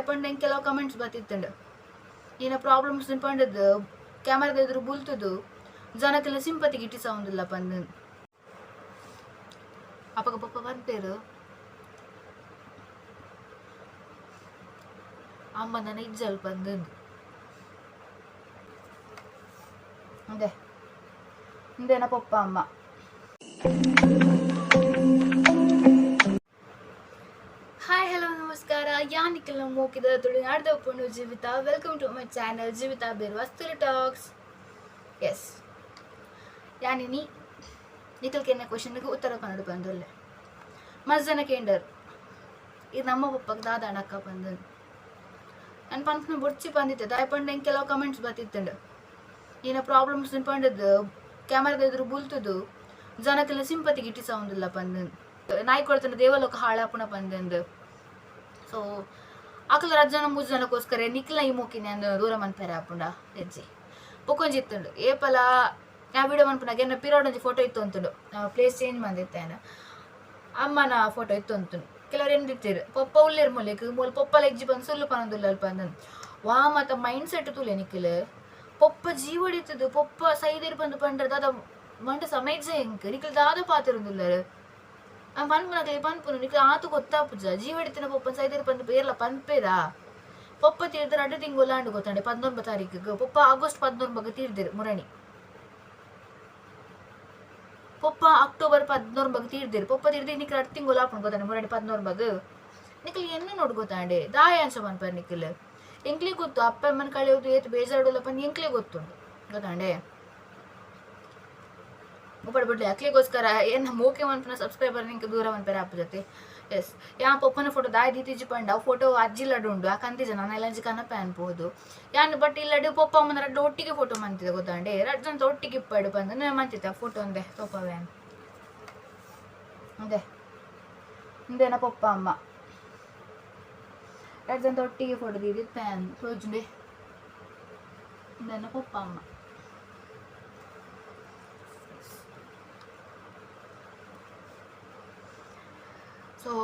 ದಾಯೆ ಪಂಡ ಕೆಲವು ಕಮೆಂಟ್ಸ್ ಬತ್ತಿತ್ತುಂಡು ಈನ ಪ್ರಾಬ್ಲಮ್ಸ್ ಪಂಡದು ಕ್ಯಾಮರಾದ ಎದುರು ಬುಲ್ತುದು ಜನಕ್ಕೆಲ್ಲ ಸಿಂಪತಿ ಗಿಟ್ಟಿಸವುಂದಿಲ್ಲ ಪಂದ್. ಅಪಗ ಪೊಪ್ಪ ಪನ್ಪೇರು ಅಮ್ಮ ನನ ಇಜ್ಜಲ್ ಪಂದ್. ಅದೇ ಇಂದೇನ ಪೊಪ್ಪ ಅಮ್ಮ. ಹಾಯ್ ಹಲೋ ನಮಸ್ಕಾರ, ಯಾನಿಕ್ಕೆಲ್ಲ ಮೋಕಿದ ತುಳುನಾಡ್ದ ಪೊಣ್ಣು Jeevitha. Welcome to my channel Jeevitha Birvas Tulu talks. Yes, ಯಾನಿನಿ Nikhil ಕೆನ್ನ ಕ್ವಶನ್ಗೆ ಉತ್ತರ ಕನ್ನಡ ಬಂದುಲ್ಲೆ. ಮಸ್ತ್ ಜನ ಕೇಂಡರ್ ಇದು ನಮ್ಮ ಪಪ್ಪಗೆ ದಾದ ಅಣಕ್ಕ ಬಂದು. ನಾನು ಪನ್ಪುನ ಬೊಡ್ಚಿ ಬಂದಿತ್ತೆ. ದಾಯ ಪಂಡ ಎಂಕ್ ಕೆಲವು ಕಮೆಂಟ್ಸ್ ಬತ್ತಿತ್ತುಂಡು ಈನ ಪ್ರಾಬ್ಲಮ್ಸ್ ಪಂಡದು ಕ್ಯಾಮರಾದ ಎದುರು ಬುಲ್ತುದು ಜನಕ್ಕೆಲ್ಲ ಸಿಂಪತಿ ಗಿಟ್ಟಿಸವುಂದಿಲ್ಲ ಪಂದ್, ನಾಯಿ ಕೊಡ್ತಾನೆ ದೇವಲೋಕ ಹಾಳಾಪುಣ ಪಂದಂದು. ಸೊ ಅಕಲ ರಜ್ಜನ ಮೂಜು ಜನಕ್ಕೋಸ್ಕರ ನಿಕ್ಲ ಈ ಮೋಕಿನಿ ಅಂದ್ ದೂರ ಮನ್ಪೆರೆ ಆಪುಂಡ ಹೆಜ್ಜಿ ಬೊಕ್ಕೊಂಜಿ ಇತ್ತುಂಡು. ಏಪಲ ಯಾ ವಿಡಿಯೋ ಮನ್ಪುನಾಗ ಎನ್ನ ಪಿರೋಡ್ ಒಂಜಿ ಫೋಟೋ ಇತ್ತು ಅಂತುಂಡು, ಪ್ಲೇಸ್ ಚೇಂಜ್ ಮಂದಿತ್ತೇನೆ, ಅಮ್ಮನ ಫೋಟೋ ಇತ್ತು ಅಂತುಂಡು. ಕೆಲವರು ಎಂದಿತ್ತೀರು ಪೊಪ್ಪ ಉಲ್ಲೇರ್ ಮೊಲೆಕ್ ಮೂಲ ಪೊಪ್ಪಲ ಎಜ್ಜಿ ಬಂದು ಸುಲ್ಲು ಪನೊಂದುಲ್ಲ ಅಲ್ಪ ಅಂದಂದು. ವಾ ಮತ ಮೈಂಡ್ ಸೆಟ್ ತೂಲೆ ನಿಕ್ಲ್. ಪೊಪ್ಪ ಜೀವಡಿತ್ತದು ಪೊಪ್ಪ ಸೈದಿರ್ ಬಂದು ಪಂಡ್ರೆ ದಾದ ಮಂಡ ಸಮಯಜ ಎಂಕ್ ನಿಕ್ಲ್ ದಾದ ಪಾತಿರುಂದುಲ್ಲರು. ಪನ್ಪುನಕ್ಲೆ ಪನ್ಪುನು ನಿಕ್ಲ್ ಆತು ಗೊತ್ತಾಪುಜ. ಜೀವಡಿತ್ತಿನ ಪೊಪ್ಪನ್ ಸೈದಿರ್ ಬಂದು ಏರ್ಲ ಪನ್ಪೇರಾ? ಪೊಪ್ಪ ತೀರ್ದ ರಡ್ಡು ತಿಂಗೊಲು ಆಂಡ್ ಗೊತ್ತಂಡೆ 19 ತಾರೀಕಿಗೆ. ಪೊಪ್ಪ ಆಗಸ್ಟ್ 19 ತೀರ್ದಿರು ಮುರಣಿ. ಪೊಪ್ಪ ಅಕ್ಟೋಬರ್ 19 ತೀರ್ದಿರು. ಪೊಪ್ಪ ತೀರ್ದು ನಿಕ್ಲ್ ರಡ್ಡು ತಿಂಗೊಲು ಆಪುಂಡು ಗೊತ್ತಾಂಡೆ ಮುರಣಿ 19. ನಿಕ್ಲ್ ಎನ್ನ ನೋಡು ಗೊತ್ತಾಂಡೆ ದಾಯ ಅಂಚ ಪನ್ಪರ್ ನಿಕ್ಲ್. ಎಂಕ್ಲೆ ಗೊತ್ತು ಅಪ್ಪ ಅಮ್ಮನ ಕಳೆಯೋದು ಏತ್ ಬೇಜಾರುಲ್ಲ ಪಂದ್ ಎಂಕ್ಲೆ ಗೊತ್ತುಂಡು ಗೊತ್ತಾಂಡೆ. ಉಪ್ಪಡ್ ಬಿಡ್ಲಿ ಅಕ್ಲಿಗೋಸ್ಕರ ಏನ ಮೋಕೆ ಮನ್ಪುನ ಸಬ್ಸ್ಕ್ರೈಬರ್ ನಿಂಕ್ ದೂರ ಮನ್ಪೆರೆ ಆಪುಜತೆ. ಎಸ್, ಯಾ ಪೊಪ್ಪನ ಫೋಟೋ ದಾಯ ದೀತಿಜಿ ಪಂಡ ಅವು ಫೋಟೋ ಅಜ್ಜಿ ಲಡ್ಡು ಉಂಡು ಆ ಕಂತಿಜ ನಾನು ಎಲ್ಲ ಕನಪೆ ಅನ್ಬೋದು ಯಾನ್. ಬಟ್ ಇಲ್ಲಡು ಪೊಪ್ಪ ಅಮ್ಮನ ರಡ್ಡು ಒಟ್ಟಿಗೆ ಫೋಟೋ ಮಂತಿದೆ ಗೊತ್ತಾಂಡೆ. ರಡ್ಡು ಜನ ಒಟ್ಟಿಗೆ ಇಪ್ಪಡು ಪಂದ್ ಮಂತಿದ್ದೆ ಆ ಫೋಟೋ ಒಂದೆ ತೋಪವೆ. ಅದೇ ಇಂದೇನ ಪೊಪ್ಪ ಅಮ್ಮ ರಡ್ಡು ಜನ ಒಟ್ಟಿಗೆ ಫೋಟೋ ದೀದಿತ್ತು ಪ್ಯಾನ್ ತೋಜುಂಡೆ. ಇಂದೇನ ಪೊಪ್ಪ ಅಮ್ಮ. ಸೊ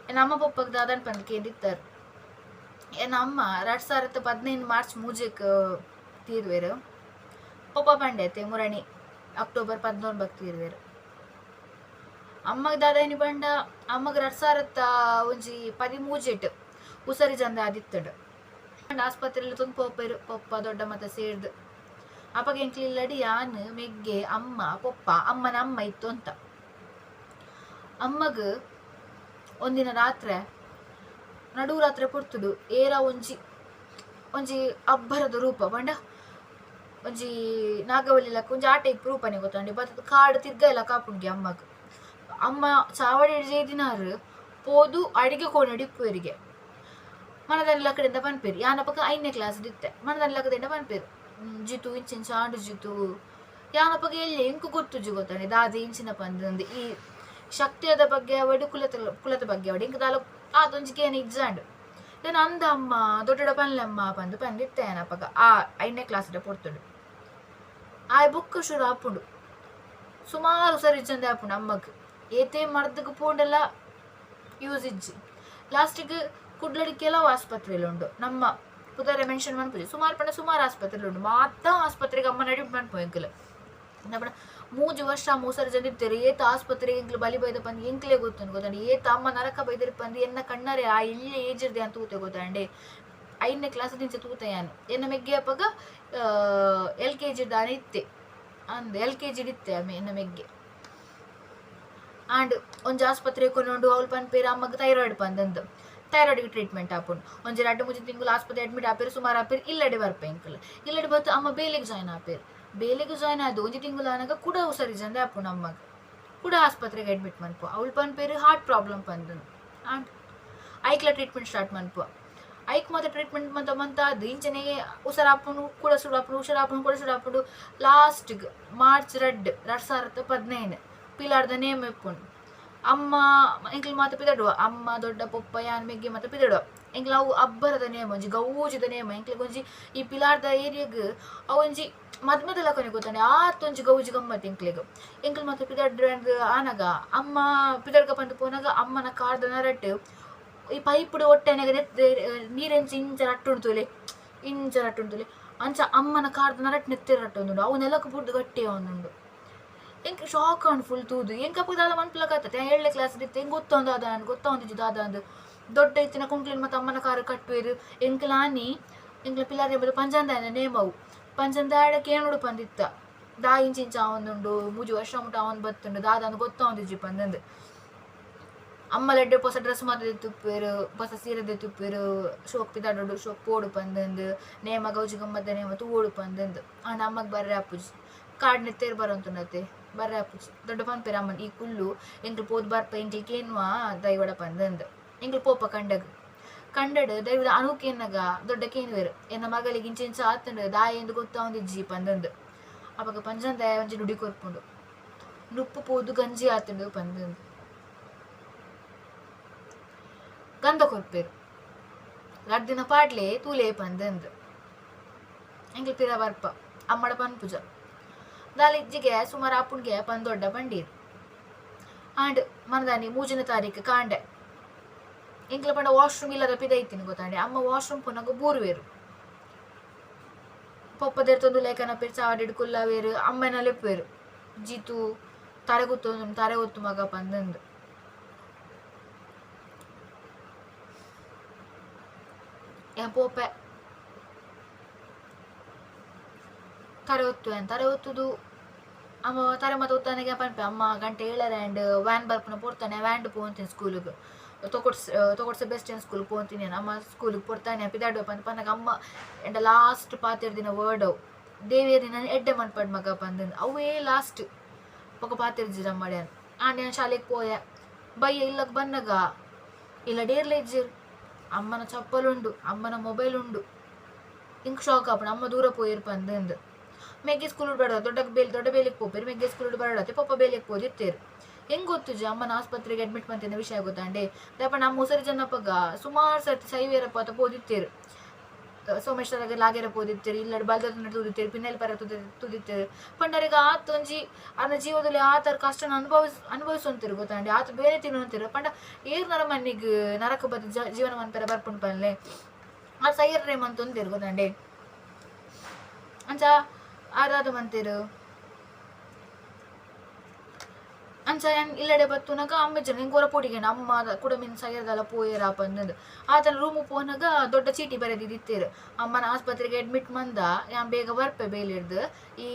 ಎನ್ನ ಅಮ್ಮ ಪೊಪ್ಪಗ್ ದಾದನ್ ಪಂದ್ ಕೇಂದಿತ್ತಾರೆ. ಎನ್ನ ಅಮ್ಮ 2015 ಮಾರ್ಚ್ ಮೂಜೆಕ್ ತೀರ್ವೇರು. ಪೊಪ್ಪ ಪಂಡೆ ಮುರಣಿ ಅಕ್ಟೋಬರ್ 19 ತೀರ್ವೇರು. ಅಮ್ಮಗ್ ದಾದಾಯಿನಿ ಪಂಡ ಅಮ್ಮಗ್ 2013 ಉಸರಿ ಜಂದ ಆದಿತ್ತುಂಡು. ಆಸ್ಪತ್ರೆಯಲ್ಲಿ ತುಂಬ ಪೊಪ್ಪೆರು ಪೊಪ್ಪ ದೊಡ್ಡ ಮತ್ತೆ ಸೇರ್ದು. ಅಪ್ಪಗೆ ಎಂಕ್ಲಿಲ್ಲಡಿ ಯಾನ್ ಮೆಗ್ಗೆ ಅಮ್ಮ ಪೊಪ್ಪ ಅಮ್ಮನ ಅಮ್ಮ ಇತ್ತು ಅಂತ. ಅಮ್ಮಗ್ ಒಂದಿನ ರಾತ್ರೆ ನಡು ರಾತ್ರೆ ಪೊರ್ತುಡು ಏರ ಒಂಜಿ ಒಂಜಿ ಅಬ್ಬರದ ರೂಪ ಪಂಡ ಒಂಜಿ ನಾಗವಲ್ಲಿ ಲೆಕ್ಕ ಒಂಜಿ ಆ ಟೈಪ್ ರೂಪನೆ ಗೊತ್ತಂಡಿ ಬತ್ತದ ಕಾಡು ತಿರ್ಗ ಎಲ್ಲ ಕಾಪುಂಡ್ಗೆ ಅಮ್ಮಗ್. ಅಮ್ಮ ಚಾವಡಿ ಜೇದಿನಾರು ಪೋದು ಅಡಿಗೆ ಕೋಣಡಿ ಇಪ್ಪುವರಿಗೆ ಮನದಲ್ಲಿ ಲಕ್ಕಡೆಯಿಂದ ಪನ್ಪೇರು. ಯಾನಪಕ್ಕ 5ನೇ ಕ್ಲಾಸ್ ಇತ್ತೆ. ಮನದಲ್ಲಿ ಲಕ್ಕದಿಂದ ಪನ್ಪೇರು ಜಿತು ಇಂಚಿನ ಚಾಂಡು ಜಿತು. ಯಾನಪಗ ಎಲ್ಲಿ ಎಂಕು ಗೊತ್ತುಜಿ ಗೊತ್ತಾಂಡೆ ದಾದೆ ಇಂಚಿನ ಪಂದಂದು. ಈ ಶಕ್ತಿಯದ ಬಗ್ಗೆ ಅವಡು ಕುಲತ ಕುಲತ ಬಗ್ಗೆ ಅವಡು ಇಂಕ ದಾಲ ಆತೊಂಜಿ ಕೇನ ಇಜ್ಜಾಂಡು. then ಅಂದ ಅಮ್ಮ ದೊಡ್ಡ ಪನ್ಲಮ್ಮ ಪಂದು ಪಂದಿತ್ತೆ ಯಾನಪಗ ಆ 5ನೇ ಕ್ಲಾಸ್ ಪೊರ್ತುಂಡು. ಆ ಬುಕ್ ಶುರು ಆಪುಂಡು. ಸುಮಾರು ಸರಿ ಚಂದ ಆಪುಂಡು ಅಮ್ಮಗ್. ಏತೆ ಮರ್ದಗ್ ಪೋಂಡೆಲ್ಲ ಯೂಸ್ ಇಜ್ಜಿ. ಲಾಸ್ಟಿಗೆ ಕುಡ್ಲಡಿ ಕೆಲವು ಆಸ್ಪತ್ರೆలు ಉಂಡು ನಮ್ಮ ಪುದರೆ ಮೆನ್ಷನ್ ಮನ್ಪುಜಿ. ಸುಮಾರು ಪಂಡ ಸುಮಾರು ಆಸ್ಪತ್ರೆలు ಉಂಡು. ಮಾತ ಆಸ್ಪತ್ರೆಗೆ ಅಮ್ಮ ನಡಿ ಮನ್ಪು ಎಂಕಲ್. 3 ವರ್ಷ ಮೂಸರ ಜನ ಏತ ಆಸ್ಪತ್ರೆಗೆ ಎಂಕ್ಲು ಬಲಿ ಬೈದ ಪಂದ್ ಎಂಕ್ಲೆ ಗೊತ್ತುಂಡು ಗೊತ್ತಂಡೆ. ಏತ ಅಮ್ಮ ನರಕ ಬೈದಿರ್ ಪಂದ್ ಎನ್ನ ಕಣ್ಣರೆ ಆ ಇಲ್ಲೇ ಏಜಿರ್ದೆ ಅಂತ ತೂತೆ ಗೊತ್ತಂಡೆ. 5ನೇ ಕ್ಲಾಸ್ ದಿಂಚ ತೂತೆ ಯಾನು. ಎನ್ನ ಮೆಗ್ಗೆ ಅಪ್ಪಗ ಎಲ್ ಕೆ ಜಿ ದಾನೆ ಇತ್ತೆ ಅಂದ್ ಎಲ್ ಕೆ ಜಿ ಇತ್ತೆ ಆಮೆ ಎನ್ನ ಮೆಗ್ಗೆ. ಆಂಡ್ ಒಂಜಿ ಆಸ್ಪತ್ರೆ ಕೊನೊಂಡು ಅವ್ಲು ಪನ್ಪೇರು ಅಮ್ಮಗ್ ಥೈರಾಯ್ಡ್ ಪಂದಂದು. ಥೈರಾಯ್ಡ್ಗೆ ಟ್ರೀಟ್ಮೆಂಟ್ ಆಪುಂಡು. ಒಂಜಿ ರಡ್ಡು ಮೂಜಿ ತಿಂಗಳು ಆಸ್ಪತ್ರೆ ಅಡ್ಮಿಟ್ ಆಪೇರು ಸುಮಾರು ಆಪೇರು ಇಲ್ಲಡೆ ಬರ್ಪೆ ಎಂಕಲ್. ಇಲ್ಲಡೆ ಬತ್ತು ಅಮ್ಮ ಬೇಲೆಗ್ ಜಾಯ್ನ್ ಆಪೇರು. ಬೇಲೆಗ್ ಜಾಯ್ನ್ ಆದು ಒಂಜಿ ತಿಂಗಳು ಆನಗ ಕುಡ ಹುಷಾರಿಜಂದೆ ಜಂದೆ ಆಪುಂಡು ಅಮ್ಮಗ್. ಕುಡ ಆಸ್ಪತ್ರೆಗೆ ಅಡ್ಮಿಟ್ ಮನ್ಪು. ಅವಳು ಪನ್ಪೇರು ಹಾರ್ಟ್ ಪ್ರಾಬ್ಲಮ್ ಪಂದನು. ಆಂಡ್ ಐಕ್ಲ ಟ್ರೀಟ್ಮೆಂಟ್ ಸ್ಟಾರ್ಟ್ ಮನ್ಪು. ಐಕ್ ಮಾತ್ರ ಟ್ರೀಟ್ಮೆಂಟ್ ಮಂತ ಮಂತ ಅದು ಇಂಚನೆ ಹುಷಾರಾಪುಂಡು ಕೂಡ ಸುಡಾಪುಂಡು ಹುಷಾರಾಪುಂಡು ಕೂಡ ಸುಡಾಪುಂಡು. ಲಾಸ್ಟ್ಗೆ ಮಾರ್ಚ್ 2 2015 ಪಿಲಾರ್ದ ನೇಮ್ ಇಪ್ಪುಂಡು. ಅಮ್ಮ ಎಂಕ್ಲು ಮಾತ ಪಿದಡುವ ಅಮ್ಮ ದೊಡ್ಡ ಪೊಪ್ಪ ಯಾನ್ ಮೆಗ್ಗೆ ಮಾತ ಪಿದಡುವ. ಎಂಕ್ಲು ಅವು ಅಬ್ಬರದ ನೇಮ ಒಂಜಿ ಗೌಜಿದ ನೇಮ ಎಂಕ್ಲೆಗ್ ಒಂಜಿ ಈ ಪಿಲಾರ್ದ ಏರಿಯಾಗ್ ಅವು ಒಂಜಿ ಮದ್ಮೆದ ಲಕನೆ ಗೊತ್ತಾಂಡೆ ಆತೊಂಜಿ ಗೌಜಿ ಗಮ್ಮತ್ ಎಂಕ್ಲೆಗ್. ಎಂಕ್ಲು ಮಾತ ಪಿದಡ್ರೆ ಆನಗ ಅಮ್ಮ ಪಿದಡ್ಕ ಪಂದ್ ಪೋನಾಗ ಅಮ್ಮನ ಕಾರ್ದ ನರಟ್ ಈ ಪೈಪುಡು ಒಟ್ಟೆನೆಗ ನೀರೆಂಚ ಇಂಚ ರಟ್ಟುಂಡು ಇಂಚ ರಟ್ಟುಂಡು ಅಂಚ ಅಮ್ಮನ ಕಾರ್ದ ನರಟ್ ನೆತ್ತೆರ್ ರಟ್ಟೊಂದುಂಡು ಅವು ನೆಲಕ್ ಬುಡ್ದು ಗಟ್ಟಿ ಆವೊಂದುಂಡು ಎಂಕ್ ಶಾಕ್ ಆಂಡ್ ಫುಲ್ ತೂದು ಎಂಕ್ ಅಪಗ ದಾಲ ಮನ್ಪುಲಕ ಆತ ಏಳನೇ ಕ್ಲಾಸ್ ಇತ್ತೆ ಎಂಕ್ ಗೊತ್ತೊಂದು ದಾದ ಅಂದ್ ಗೊತ್ತೊಂದಿಜ್ಜಿ ದಾದ ಅಂದ್ ದೊಡ್ಡ ಇತ್ತಿನ ಕುಂಕ್ಲೆನ್ ಮತ್ತ ಅಮ್ಮನ ಕಾರ್ ಕಟ್ಟುವೆರ್ ಎಂಕ್ಲ ಆನಿ ಎಂಕ್ಲ ಪಿಲಾರ್ ಎಂಬುದು ಪಂಜಂದಾಯನ ನೇಮ್ ಅವು ಪಂಜಂದಾಯಡ ಕೇನೋಡು ಪಂದಿತ್ತ ದಾ ಇಂಚ ಇಂಚ ಆವೊಂದುಂಡು 3 ವರ್ಷ ಮುಟ್ಟ ಆವೊಂದು ಬತ್ತುಂಡು ದಾದ ಅಂದ್ ಗೊತ್ತಾವೊಂದಿಜ್ಜಿ ಪಂದಂದು ಅಮ್ಮ ಲೆಡ್ಡೆ ಪೊಸ ಡ್ರೆಸ್ ಮಾತ ದೆತ್ತುಪ್ಪೆರ್ ಪೊಸ ಸೀರೆ ದೆತ್ತುಪ್ಪೆರ್ ಶೋಕ್ ಪಿದಾಡೋಡು ಶೋಕ್ ಪೋಡು ಪಂದಂದು ನೇಮ ಗೌಜಿ ಗಮ್ಮತ್ತ ನೇಮ ತೂವೊಡು ಪಂದಂದು ಆಂಡ ಅಮ್ಮಗ್ ಬರ್ರೆ ಆಪುಜಿ ಕಾಡ್ ನೆತ್ತೇರ್ ಬರೊಂತುಂಡತೆ ಬರ್ರೆ ಆಪುಜಿ ದೊಡ್ಡ ಪನ್ಪೆರ್ ಅಮ್ಮನ್ ಈ ಕುಲ್ಲು ಎಂಕ್ಲು ಪೋದು ಬರ್ಪ ಎಂಕ್ಲು ಕೇನ್ವ ದೈವಡ ಪಂದಂದು ಎಂಕ್ಲು ಪೋಪ ಕಂಡಗ್ ಕಂಡಡ್ ದೈವದ ಅನು ಕೇನ್ನಗ ದೊಡ್ಡ ಕೇನುವೆರ್ ಎನ್ನ ಮಗಳಿಗೆ ಇಂಚ ಇಂಚ ಆತುಂಡು ದಾಯೆ ಇಂದ್ ಗೊತ್ತಾವೊಂದಿಜ್ಜಿ ಪಂದಂದು ಅಪಗ ಪಂಜಂದಾಯ ಒಂಜಿ ನುಡಿ ಕೊರ್ಪುಂಡು ನುಪ್ಪು ಪೋದು ಗಂಜಿ ಆತುಂಡು ಪಂದಂದು ಗಂಧ ಕೊರ್ಪೆರ್ ರಡ್ಡ್ ದಿನ ಪಾಡ್ಲೆ ತೂಲೆ ಪಂದಂದು ಎಂಕ್ಲು ಪಿರ ಬರ್ಪ ಅಮ್ಮಡ ಪನ್ಪುಜ ದಾಲ ಇಜ್ಜಿಗೆ ಸುಮಾರು ಆಪುಣ್ಗೆ ಪಂದ್ ದೊಡ್ಡ ಪಂಡೀರ್ ಆಂಡ್ ಮನದಾನಿ 3ನೇ ತಾರೀಕು ಕಾಂಡೆ ಎಂಕ್ಲ ಪಂಡ ವಾಶ್ರೂಮ್ ಇಲ್ಲದ ಪಿದೈತಿನಿ ಗೊತ್ತಾಂಡೆ ಅಮ್ಮ ವಾಶ್ರೂಮ್ ಪೋನಗ ಬೂರುವೆರು ಪೊಪ್ಪ ದೇರ್ತೊಂದು ಲೇಖನ ಪೇರ್ ಚಾವಡಿಡ್ ಕುಲ್ಲವೇರು ಅಮ್ಮನ ಲೆಪ್ಪುವೆರು ಜೀತು ತರೆ ಗುತ್ತೊಂದು ತರೆ ಒತ್ತು ಮಗ ಪಂದಂದು ಯಾನ್ ಪೋಪೆ ತರೆ ಒತ್ತು ತರೆ ಒತ್ತುದು ಅಮ್ಮ ತರೆ ಮಾತ ಒತ್ತಾನೆಗೆ ಪನ್ಪೆ ಅಮ್ಮ ಗಂಟೆ 7 ಆಂಡ್ ವ್ಯಾನ್ ಬರ್ಪುನ ಪೊರ್ತಾನೆ ವ್ಯಾನ್ಡ್ ಪೋಂತೀನಿ ಸ್ಕೂಲಿಗೆ ತೊಕೊಟ್ಸ್ ತೊಕೊಟ್ಸ್ ಬೆಸ್ಟ್ ಸ್ಕೂಲ್ ಪೋಂತೀನಿ ಅಮ್ಮ ಸ್ಕೂಲಿಗೆ ಪೊರ್ತಾನೆ ಪಿದಾಡುವ ಪಂದ್ ಪನ್ನಗ ಅಮ್ಮ ಎಂಡ ಲಾಸ್ಟ್ ಪಾತೆರ್ದಿನ ವರ್ಡ್ ಅವು ದೇವಿಯರ್ ನಿನ್ನ ಎಡ್ಡೆ ಮನ್ಪಡ್ ಮಗ ಪಂದಂದು ಅವೇ ಲಾಸ್ಟ್ ಬೊಕ ಪಾತೆರ್ಜಿರ ಅಮ್ಮಡ್ಯಾನ್ ಆಂಡ ಯಾನ್ ಶಾಲೆಗ್ ಪೋಯೆ ಬಯ್ಯ ಇಲ್ಲಗ್ ಬನ್ನಗ ಇಲ್ಲ ಡೇರ್ಲ ಇಜ್ಜೆರ್ ಅಮ್ಮನ ಚಪ್ಪಲ್ ಉಂಡು ಅಮ್ಮನ ಮೊಬೈಲ್ ಉಂಡು ಇಂಕ್ ಶಾಕ್ ಆಪುಂಡು ಅಮ್ಮ ದೂರ ಪೋಯೆರ್ ಪಂದಂದು ಮೆಗ್ಗೆ ಸ್ಕೂಲ್ ಬೇಡ ದೊಡ್ಡ ಬೇಲಿ ದೊಡ್ಡ ಬೇಲಿಗೆ ಪೋಪೆರ್ ಮೆಗ್ಗೆ ಸ್ಕೂಲ್ ಬರಡತ್ತೆ ಪೊಪ್ಪ ಬೇಲಿಗೆ ಪೋದಿತ್ತೇರು ಹೆಂಗೆ ಗೊತ್ತುಜಿ ಅಮ್ಮನ ಆಸ್ಪತ್ರೆಗೆ ಅಡ್ಮಿಟ್ ಮಂತಿನ ವಿಷಯ ಗೊತ್ತಾಂಡೆ ದಪ್ಪ ನಮ್ಮ ಮುಸರಿ ಜನಪಗ ಸುಮಾರು ಸರ್ತಿ ಸೈವೇರಪ್ಪ ಅಂತ ಪೋದಿತ್ತೇರು ಸೋಮೇಶ್ವರಗೆ ಲಾಗೇರ ಪೋದಿತ್ತೇರು ಇಲ್ಲಡ್ ಬಲ್ದ ತೂದಿತ್ತೇರು ಪಿನ್ನೆಲ್ ಪರ ತುದಿತ್ತೇರು ಪಂಡರಿಗೆ ಆತ ಒಂಜಿ ಆನ ಜೀವದಲ್ಲಿ ಆತರ ಕಷ್ಟನ ಅನುಭವಿಸೊಂತಿರು ಗೊತ್ತಾಂಡೆ ಆತ ಬೇರೆ ತಿನ್ನುವಂತಿರು ಪಂಡ ಏರ್ ನರ ಮನ್ನಿಗ್ ನರಕ ಬದ್ ಜೀವನ ಮನ್ಪೆರ ಬರ್ಪುಂಡು ಪನ್ಲೆ ಆ ಸೈಯರ್ರೆ ಮಂತೊಂದಿರು ಗೊತ್ತಾಂಡೆ ಅಂಚ ಆರಾದ ಮಂತೇರು ಅಂಚ ಯಾನ್ ಇಲ್ಲಡೆ ಬತ್ತುನಗ ಅಮ್ಮೆಜ್ಜನ ಎಂಕ್ ಒರ ಪೋಡಿಗೆಂಡ ಅಮ್ಮ ಕುಡ ಮಿನ್ ಸೈಯರ್ದಲ್ಲ ಪೋಯೆರಾ ಪಂದಂದು ಆತನ ರೂಮು ಪೋನಗ ದೊಡ್ಡ ಚೀಟಿ ಬರೆದಿತ್ತಿರು ಅಮ್ಮನ ಆಸ್ಪತ್ರೆಗೆ ಅಡ್ಮಿಟ್ ಮಂದ ಯಾನ್ ಬೇಗ ಬರ್ಪೆ ಬೇಲಿಡ್ದು ಈ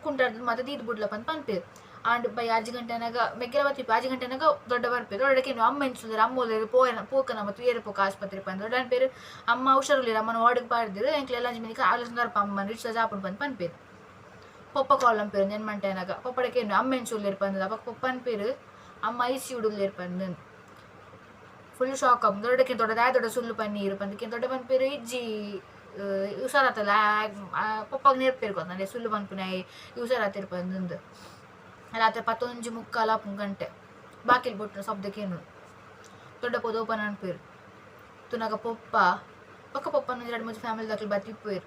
ಕುಂಟಾರ್ದ ಮಾತ ದೀದ್ ಬುಡ್ಲ ಪಂದ್ ಪನ್ಪೆರ್ ಆಂಡ್ ಬೈ 5 ಗಂಟೆನಾಗ ಮೆಗ್ಗೆಲ ಬತ್ತಿಪ್ಪೆ 5 ಗಂಟೆನಾಗ ದೊಡ್ಡ ಬರ್ಪೆ ದೊಡ್ಡ ಅಮ್ಮ ಎಂಚುಂದೆರ್ ಅಮ್ಮ ಉಲ್ಲೆರ್ ಪೋಯನ ಪೋಕನ ಮತ್ತು ಏರ್ ಪೋಕ ಆಸ್ಪತ್ರೆ ಪಂದ್ ದೊಡ್ಡ ಪೇರು ಅಮ್ಮ ಹುಷಾರುಲ್ಲೆರ್ ಅಮ್ಮನ ವಾರ್ಡ್ಗ್ ಪಾಡ್ದೆರ್ ಎಂಕ್ಲ ಎಲ್ಲ ಮಿನಿಕ್ ಆಲೋಚನೆ ಬರ್ಪ ಅಮ್ಮನ ರಿಕ್ಷಾ ಆಪುಂಡು ಪಂದ್ ಪನ್ಪೆರ್ ಪೊಪ್ಪ ಕಾಲ್ ಪೇರು ನೆನ್ ಮಂಟೆನಾಗ ಪೊಪ್ಪಡ ಕೇನು ಅಮ್ಮ ಎಂಚ ಉಲ್ಲೆರ್ ಪಂದ್ ಅಪಗ ಪೊಪ್ಪ ಪನ್ಪೆರ್ ಅಮ್ಮ ಐಸಿಯು ಉಲ್ಲೆರ್ ಪಂದ್ ಫುಲ್ ಶಾಕ್ ಆಪುಂಡು ದೊಡ್ಡಕ್ಕೆ ದೊಡ್ಡ ದಾಯ ದೊಡ್ಡ ಸುಳ್ಳು ಪನ್ನೀರು ಪಂದ್ ದೊಡ್ಡ ಪನ್ಪೆರ್ ಇಜ್ಜಿ ಹುಷಾರಾತಲ್ಲ ಪೊಪ್ಪಗ್ ನೇರ್ಪೇರು ಗೊತ್ತಂಡೆ ಸುಳ್ಳು ಪನ್ಪುನಾಯಿ ಹುಷಾರಾತಿರ್ ಪಂದಂದು ರಾತ್ರಿ 11:45 ಆಪುಂಡು ಗಂಟೆ ಬಾಕಿಲ್ ಬೊಟ್ಟುನ ಶಬ್ದ ಕೇನು ದೊಡ್ಡ ಪೋದು ಓಪನ್ ಅನ್ಪೇರು ತುನಗ ಪೊಪ್ಪ ಪೊಕ್ಕ ಪೊಪ್ಪನ 2 3 ಫ್ಯಾಮಿಲಿ ದಾಕಲು ಬತ್ತಿಪ್ಪೇರು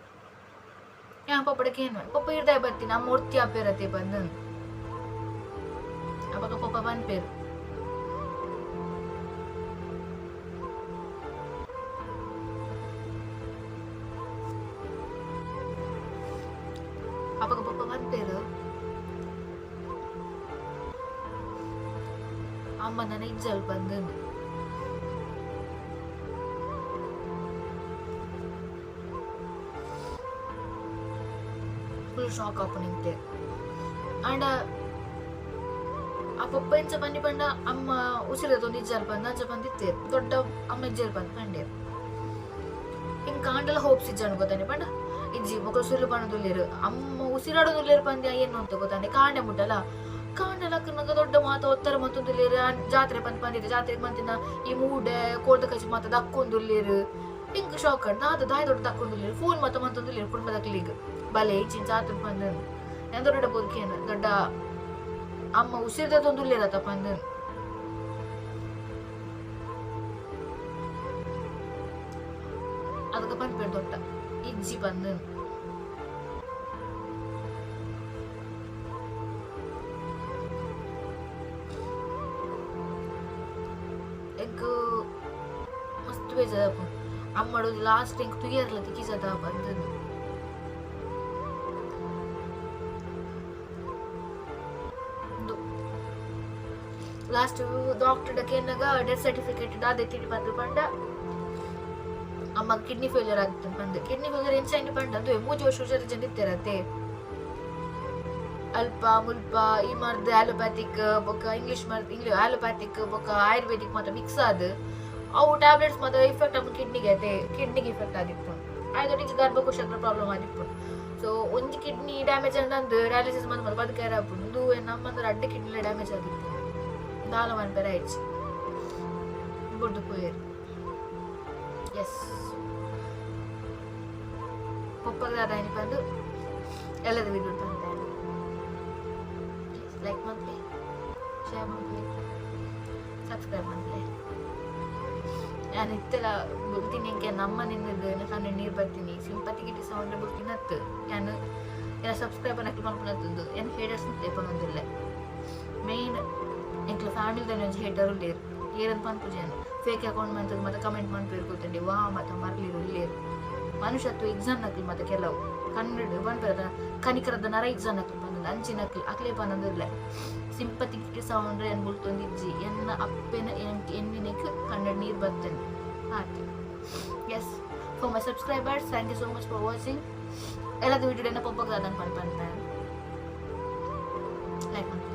ಯಾನ್ ಪೊಪ್ಪಡ ಕೇನು ಪೊಪ್ಪ ಇರ್ದಾಯ ಬತ್ತೀನಿ ಅಮ್ಮ ಒರ್ತಿ ಆಪೇರತೆ ಪಂದಂದು ಅಪಗ ಪೊಪ್ಪ ಪನ್ಪೇರು ಅಪಗ ಪೊಪ್ಪ ಪನ್ಪೇರು ಅಮ್ಮ ನನ ಇಜ್ಜಲ್ ಪಂದಂದು ಫುಲ್ ಶಾಕ್ ಆಪುಂಡು ಎಂಕ್ ಆಂಡ ಆ ಪೊಪ್ಪ ಎಂಚ ಪನ್ನಿ ಪಂಡ ಅಮ್ಮ ಉಸಿರೆತ್ತೊಂದು ಇಜ್ಜಲ್ ಪಂದ್ ಅಂಚ ಪಂದಿತ್ತೇರು ದೊಡ್ಡ ಅಮ್ಮ ಇಜ್ಜಲ್ ಪಂದ್ ಪಂಡೇರು ಎಂಕ್ ಆಂಡಲ ಹೋಪ್ಸ್ ಇಜ್ಜಂಡ್ ಗೊತ್ತಾಂಡೆ ಪಂಡ ಇಜ್ಜಿ ಮೊಕುಲು ಸುಳ್ಳು ಪನೊಂದುಲ್ಲೆರ್ ಅಮ್ಮ ಉಸಿರಾಡೊಂದುಲ್ಲೆರ್ ಪಂದ್ ಏನು ಅಂತ ಗೊತ್ತಾಂಡೆ ಕಾಂಡೆ ಮುಟ್ಟಲ ಕಾಂಡೆ ಲಕ್ಕನಗ ದೊಡ್ಡ ಮಾತ ಒತ್ತರ ಮಂತೊಂದುಲ್ಲೆರ್ ಜಾತ್ರೆ ಪಂದ್ ಪಂದಿತ್ತೆ ಜಾತ್ರೆಗ್ ಮಂತಿನ ಈ ಮೂಡೆ ಕೋರ್ದ ಕಚಿ ಮಾತ ದಕ್ಕೊಂದುಲ್ಲೆರ್ ಎಂಕ್ ಶಾಕ್ ಆಂಡ್ ದಾದ ದಾಯ ದೊಡ್ಡ ದಕ್ಕೊಂದುಲ್ಲೆರ್ ಫೋನ್ ಮಾತ ಮಂತೊಂದುಲ್ಲೆರ್ ಕುಟುಂಬದಕ್ಲೆಗ್ ಬಲೆ ಇಂಚಿಂಚ ಆತುಂಡು ಪಂದಂದು ಯಾನ್ ದೊಡ್ಡ ಪೋದು ದೊಡ್ಡ ಅಮ್ಮ ಉಸಿರ್ದೊಂದುಲ್ಲೆರತ ಪಂದಂದು ಅದಕ್ಕೆ ಪನ್ಪೆರ್ ದೊಡ್ಡ ಇಜ್ಜಿ ಪಂದಂದು ಎಂಕ್ ಬೇಜಾರ್ ಆಪುಂಡು. ಅಮ್ಮಡು ಲಾಸ್ಟ್ ಎಂಕ್ ತುಯರ್ಲ ತಿಕ್ಕಿಜದ ಬಂದದ್ದು. ಲಾಸ್ಟ್ ಡಾಕ್ಟರ್ ಕೇನಾಗ ಡೆತ್ ಸರ್ಟಿಫಿಕೇಟ್ ದಾದೆತ್ತಿನಿ ಪಂದ್ ಪಂಡ ಅಮ್ಮ ಕಿಡ್ನಿ ಫೇಲ್ಯೂರ್ ಆಗಿತ್ತು ಪಂದ್. ಕಿಡ್ನಿ ಫೇಲ್ಯೂರ್ ಎಂಚ ಪಂಡ ಅದು 3 ವರ್ಷ ಹುಷಾರಿಜ್ಜಂದೆ ಇತ್ತೆರತೆ. ಅಲ್ಪ ಮುಲ್ಪ ಈ ಮರ್ದ್ ಆಲೋಪ್ಯಾಥಿಕ್ ಬೊಕ್ಕ ಇಂಗ್ಲಿಷ್ ಮರ್ದ್, ಇಂಗ್ಲಿಷ್ ಆಲೋಪ್ಯಾಥಿಕ್ ಬೊಕ್ಕ ಆಯುರ್ವೇದಿಕ್ ಮಾತ ಮಿಕ್ಸ್ ಆದ್ ಅವು ಟ್ಯಾಬ್ಲೆಟ್ಸ್ ಮಾತ ಇಫೆಕ್ಟ್ ಆಪುಂಡು ಕಿಡ್ನಿಗೆ ಅತೆ. ಕಿಡ್ನಿಗೆ ಇಫೆಕ್ಟ್ ಆದಿಪ್ಪುಂಡು. ಆಯ್ದೊಟ್ಟಿಗೆ ಗರ್ಭಕೋಶದ ಪ್ರಾಬ್ಲಮ್ ಆದಿಪ್ಪುಂಡು. ಸೊ ಒಂಜಿ ಕಿಡ್ನಿ ಡ್ಯಾಮೇಜ್ ಅಂದ್ ಡಯಾಲಿಸಿಸ್ ಮಂತ್ ಬದುಕೇರ ಆಪುಂಡು. ಉಂದು ನಮ್ಮಂದ್ರೆ ಅಡ್ಡ ಕಿಡ್ನಿಲ ಡ್ಯಾಮೇಜ್ ಆದಿಪ್ಪುಂಡು. ದಾಲ ಮನ್ಪೆರ ಆಯ್ಚಿ ಬುಡ್ದು ಪೋಯೆರ್. ಎಸ್ ಪೊಪ್ಪಗ್ ದಾದ ಪಂದು ಎಲ್ಲದ ವಿಡಿಯೋ ಪಂತೆ. ಲೈಕ್ ಮನ್ಪುಲೆ, ಶೇರ್ ಮನ್ಪುಲೆ, ಸಬ್ಸ್ಕ್ರೈಬ್ ಮನ್ಪುಲೆ. ಯಾನ್ ಇತ್ತೆಲ ಬುಲ್ತೀನಿ ಎಂಕೆ ನಮ್ಮ ನಿನ್ನದು ಕಣ್ಣು ನೀರು ಬರ್ತೀನಿ. ಸಿಂಪತಿ ಗಿಟಿ ಸೌಂಡ್ ಬುಲ್ತಿನತ್ತು ಯಾನ್ ಎನ್ನ ಸಬ್ಸ್ಕ್ರೈಬರ್ ನಕ್ಲು ಮನ್ಪುನತ್ತುಂದು. ಎನ್ನ ಹೇಟರ್ಸ್ ಪನೊಂದಿಲ್ಲ. ಮೇನ್ ಎಂಕ್ಲ ಫ್ಯಾಮಿಲಿದ ಒಂಜಿ ಹೇಟರ್ ಉಲ್ಲೇರು ಏರಂತ ಪನ್ಪುಜಿ. ಫೇಕ್ ಅಕೌಂಟ್ ಮಂತದ್ ಮತ್ತೆ ಕಮೆಂಟ್ ಮನ್ಪೇರು ಗೊತ್ತುಂಡಿ ವಾ ಮತ ಮರ್ಲಿರು ಉಲ್ಲೇರು ಮನುಷ್ಯತ್ವ ಎಕ್ಸಾಮ್ ನಕ್ಲು ಮತ್ತೆ ಕೆಲವು ಕನ್ನಡ ಪನ್ಪೇರ ಕನಿಕರದ ನರ ಎಕ್ಸಾಮ್ ನಕ್ಲು ಪನ್ನೊಂದು ಅಂಚಿ ನಕ್ಲು ಅಕ್ಲೆ ಪನ್ನೊಂದಿಲ್ಲ. ಸಿಂಪತಿ ಗಿಟಿ ಸೌಂಡ್ ಎನ್ ಬುಲ್ತೊಂದಿಜ್ಜಿ. ಎನ್ನ ಅಪ್ಪೆನ ಎನ್ನಿನೆಕ್ ಕನ್ನಡ ನೀರು ಬರ್ತೇನೆ ಆತು. Yes, for my subscribers, thank you so much for watching. ಎಲ್ಲದ ವಿಡಿಯೋ ಪೊಪ್ಪಗ್ ದಾದನ್ ಪನ್ಪಂತ ಲೈಕ್ ಮನ್ಪುಲೆ.